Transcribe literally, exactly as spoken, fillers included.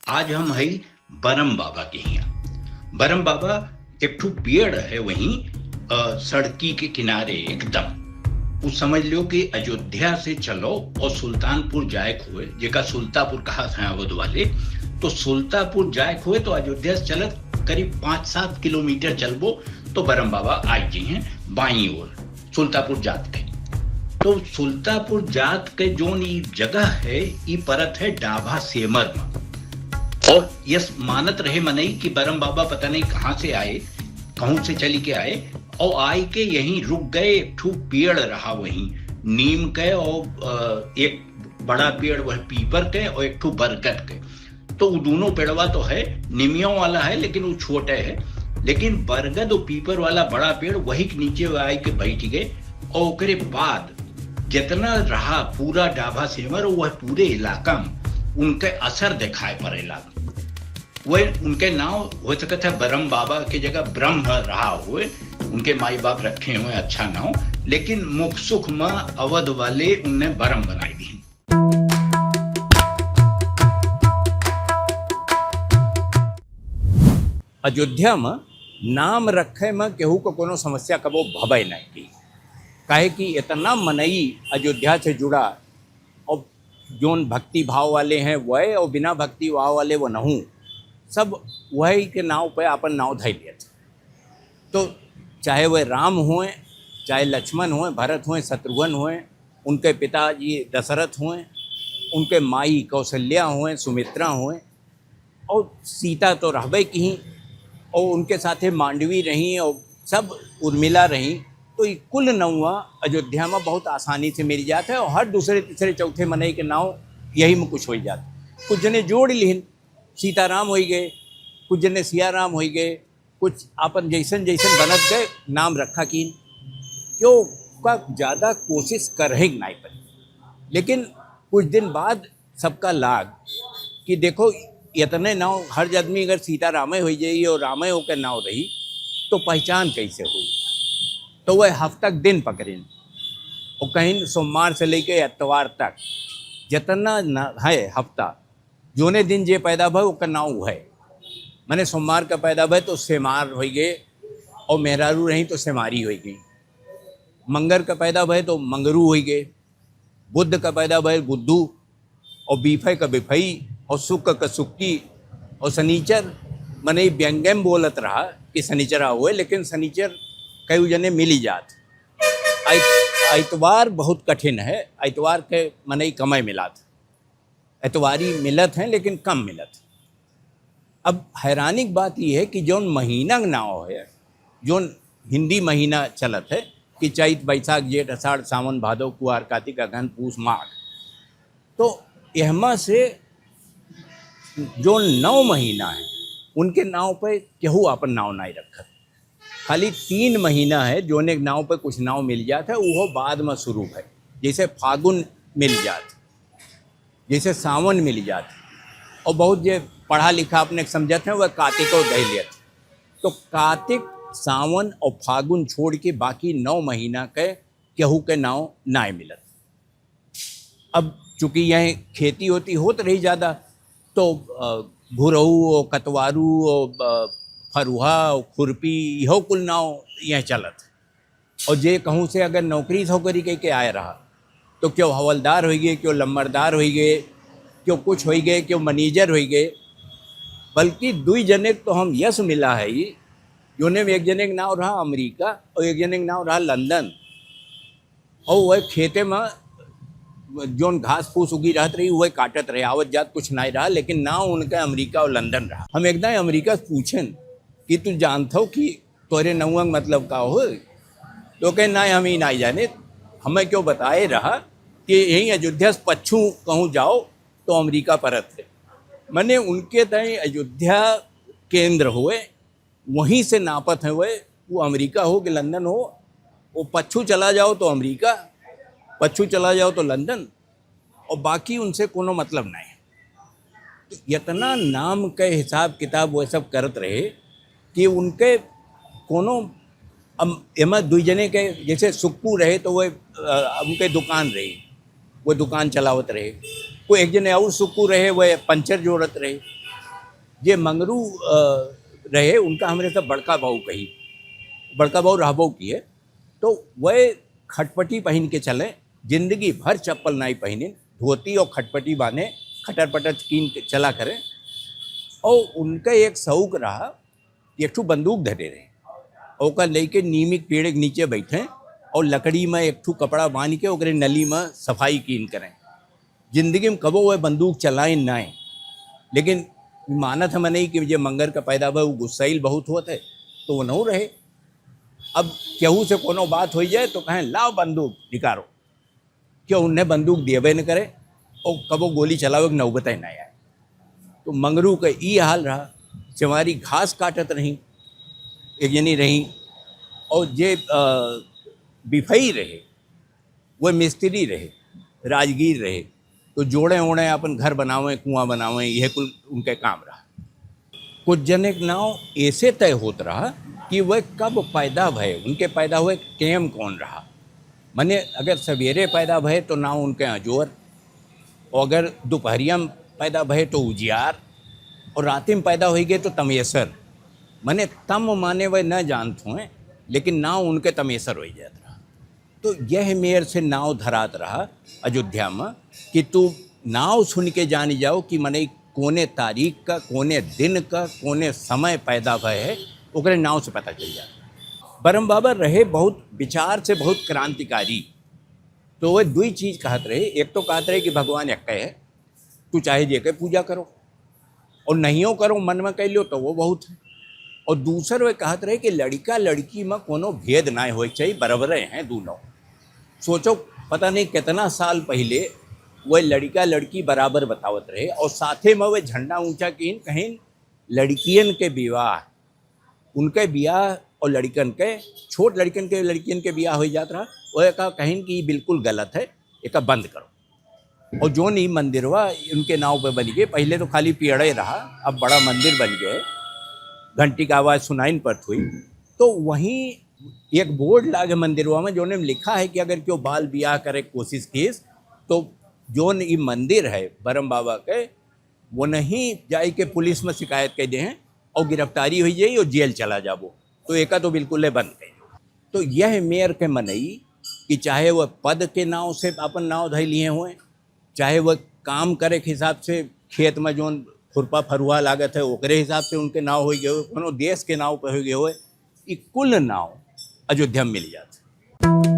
आज हम हई बरम बाबा के हियाँ। बरम बाबा एक ठो पेड़ है वहीं, अ, सड़की के किनारे एकदम। उ समझ लो कि अयोध्या से चलो और सुल्तानपुर जाए के होए, जेका सुल्तापुर कहा था अवध वाले, तो सुल्तापुर जाए के होए तो अयोध्या से चलत करीब पाँच सात किलोमीटर चलबो तो बरम बाबा आ गए हैं बाईं ओर। सुल्तापुर जात के। तो सुल्तापुर जात के जौन ई जगह है, ई परत है डाभा सेमर में। और यस मानत रहे मनई कि बरम बाबा पता नहीं कहाँ से आए, कहूँ से चली के आए, और आई के यहीं रुक गए। एक ठो पेड़ रहा वहीं नीम के, और, अ, एक बड़ा पेड़ वह पीपर के, और एक ठो बरगद के। तो उ दोनों पेड़वा तो है, निमियों वाला है, लेकिन उ छोटे है। लेकिन बरगद और पीपर वाला बड़ा पेड़ वही के नीचे आए के बैठ गए। और ओकरे बाद जितना रहा पूरा डाभा सेमर, वह पूरे इलाका में उनके असर दिखाई पड़े लगा। वह उनके नाव हो सकता है बरम बाबा के जगह ब्रह्म रहा हुए, उनके माई बाप रखे हुए अच्छा नाव, लेकिन मुख सुख में अवध वाले उनने बरम बनाई दी। अयोध्या में नाम रखे में केहू को कोनो समस्या कबो भवे नहीं की, काहे कि इतना मनई अयोध्या से जुड़ा, और जोन भक्ति भाव वाले हैं वह, और बिना भक्ति भाव वाले वो नहूँ, सब वही के नाव पे आपन नाव धइ लेत। तो चाहे वह राम होए, चाहे लक्ष्मण होए, भरत होए, शत्रुघ्न होए, उनके पिताजी दशरथ होए, उनके माई कौशल्या होए, सुमित्रा होए, और सीता तो रहबे की, और उनके साथे मांडवी रही, और सब उर्मिला रही। तो ई कुल नौवा अयोध्या में बहुत आसानी से मिल जात है, और हर दूसरे, तीसरे, चौथे मनई के नाव यही में कुछ हो जात। कुछ जने जोड़ लिहिन, सीताराम होई गए, कुछ जने सियाराम होई गए, कुछ आपन जैसन जैसन बनत गए, नाम रखा कीन। क्यों का ज्यादा कोशिश करहे के नाई पड़ी। लेकिन कुछ दिन बाद सबका लाग कि देखो, इतने नाव हर आदमी अगर सीतारामे होई जाई और रामे ओके नाव रही, तो पहचान कैसे हुई? तो वह हफ्ता के दिन पकड़िन, और कहीं सोमवार से लेके इतवार तक जितना न है हफ्ता, जोने दिन जे पैदा भय, ओकर नाव उहे। माने सोमवार का पैदा भय तो सेमार होई गए, और मेहरारू रही तो सेमारी होई गई। मंगर का पैदा भय तो मंगरू होई गए, बुध का पैदा भय बुद्धू, और बीफे का बिफई, और शुक्र का सुक्की, और शनिचर, माने व्यंग्य में बोलत रहा कि शनिचरा हुए, लेकिन शनिचर कई जने मिली जात। आइत-, आइतवार बहुत कठिन है, आइतवार के मनई कमय मिलात। एतवारी मिलत हैं, लेकिन कम मिलत। अब हैरानी की बात यह है कि जौन महीना का नाव है, जौन हिंदी महीना चलत है कि चैत, बैसाख, जेठ, आषाढ़, सावन, भादो, कुआर, कातिक, अगहन, पूस, माघ, तो एहमा से जौन नौ महीना है, उनके नाव पे केहू आपन नाव नाई रखत। खाली तीन महीना है, जोने के नाव पे कुछ नाव मिल जात है, उहो बाद में शुरू है। जैसे फागुन मिल जात, जैसे सावन मिल जात, और बहुत जे पढ़ा लिखा अपने समझत हैं, वह कातिको धइ लेत। तो कातिक, सावन और फागुन छोड़ के बाकी नौ महीना के केहू के नाव नाय मिलत। अब चूँकि यहीं खेती होती होत रही ज्यादा, तो, अ, घुरऊ और कतवारू और, अ, फरुहा और खुरपी, इहो कुल नाव यहीं चलत। और जे कहूँ से अगर नौकरी धोकरी कइ के आए रहा, तो क्यों हवलदार होई गए, क्यों लम्बरदार होई गए, क्यों कुछ होई गए, क्यों मैनेजर होई गए। बल्कि दुई जने तो हम यश मिला है, जोने में एक जने के नाव रहा अमेरिका और एक जने के नाव रहा लंदन। और वह खेते में जोन घास फूस उगी रहत रही, वह काटत रहे, आवत जात कुछ नाई रहा, लेकिन नाव उनका अमेरिका और लंदन रहा। हम एक दाई अमेरिका से पूछेन कि तू जानत हो कि तोरे नौवा के मतलब का हो? तो कहे, "नाई, हम ही नाई जाने, हमें क्यों बताए रहा कि यहीं अयोध्या से पच्छू कहूँ जाओ तो अमेरिका परत है।" मने उनके ताई अयोध्या केंद्र होए, वहीं से नापत हैं वह, वो अमेरिका हो कि लंदन हो, वो पच्छू चला जाओ तो अमेरिका, पच्छू चला जाओ तो लंदन, और बाकी उनसे कोनो मतलब नहीं। तो इतना नाम के हिसाब किताब वह सब करत रहे कि उनके कोनो, अब एमा दुई जने के, जैसे सुक्कू रहे तो वह, अ, उनके दुकान रही, वो दुकान चलावत रहे। कोई एक जने और सुक्कू रहे, वह पंचर जोड़त रहे। जे मंगरू, अ, रहे, उनका हमरे सब बड़का बाऊ कही, बड़का बाऊ रहबो किहे, तो वह खटपटी पहिन के चले, जिंदगी भर चप्पल नाई पहिने, धोती और खटपटी बांधे, खटर पटर कीन के चला करे। और उनका एक शौक रहा, एक ठो बंदूक धरे रहे, ओकर लेके नीम के पेड़ के नीचे बैठे और लकड़ी में एक ठो कपड़ा बांध के ओकरे नली में सफाई कीन करें। जिंदगी में कबो वह बंदूक चलाए नाए, लेकिन मानत है मनई कि जे मंगर का पैदा भा, वो गुस्साइल बहुत होत है, तो वो नहु रहे। अब केहू से कोनो बात हो जाए तो कहें, "लाओ बंदूक निकालो।" क्यों उन्हें बंदूक देबे न करे और कबो गोली चलावे के नौबत ही ना आए। तो मंगरू का ई हाल रहा। चमारी घास काटत रही, एक जनी रही, और जे, अ, बिफई रहे, वो मिस्त्री रहे, राजगीर रहे, तो जोड़े ओड़े अपन घर बनावे, कुआं बनावे, यह कुल उनके काम रहा। कुछ जने के नाव ऐसे तय होत रहा कि वह कब पैदा भए, उनके पैदा हुए टेम कौन रहा। मने अगर सवेरे पैदा भए तो नाव उनके अजोर, और अगर दोपहरिया में पैदा भए तो उजियार, और राति में पैदा होइ गए तो तमेसर। मने तम माने वह न जानत हुए, लेकिन नाव उनके तमेसर होइ जात रहा। तो यह मेर से नाव धरात रहा अयोध्या में कि तू नाव सुन के जानी जाओ कि मनई कोने तारीख का, कोने दिन का, कोने समय पैदा भए है, ओकरे नाव से पता चल जाता। बरम बाबा रहे बहुत विचार से बहुत क्रांतिकारी। तो वह दुई चीज कहत रहे, एक तो कहत रहे कि भगवान एक है, तू चाहे जेके पूजा करो, और नहियो करो, मन में कह लियो तो वो बहुत है। और दूसर वे कहत रहे कि लड़का लड़की में कोनो भेद ना होए के चाहिए, बराबरे हैं दोनों। सोचो, पता नहीं कितना साल पहले वह लड़का लड़की बराबर बतावत रहे और साथे में वह झंडा ऊंचा कीन कहीं लड़कियन के विवाह, उनके बियाह और लड़कन के, छोट लड़कन के, लड़कियन के बियाह हो जात रहा, वह का कहीं कि ई बिल्कुल गलत है, एका बंद करो। और जोन ई मंदिरवा उनके नाव पे बन गए, पहले तो खाली पेड़े रहा, अब बड़ा मंदिर बन गए, घंटी का आवाज सुनाइन पड़त हुई। तो वहीं एक बोर्ड लागे मंदिरवा में, जोने में लिखा है कि अगर क्यों बाल बियाह करे कोशिश कीस, तो जोन ई मंदिर है बरम बाबा के, वो नहीं जाई के पुलिस में शिकायत कर दे हैं और गिरफ्तारी हुई जाई और जेल चला जाबो। तो एका तो बिल्कुल ले बंद कर दो। तो यह मेर के मनई कि चाहे वह पद के नाव से अपन नाव धई लिए हुए, चाहे वह काम करे के हिसाब से खेत में जोन खुरपा फरुआ लागत है, ओकरे हिसाब से उनके नाव हो गए हुए, कोनो देश के नाव पे हो गए हुए, ई कुल नाव अयोध्या में मिल जात है।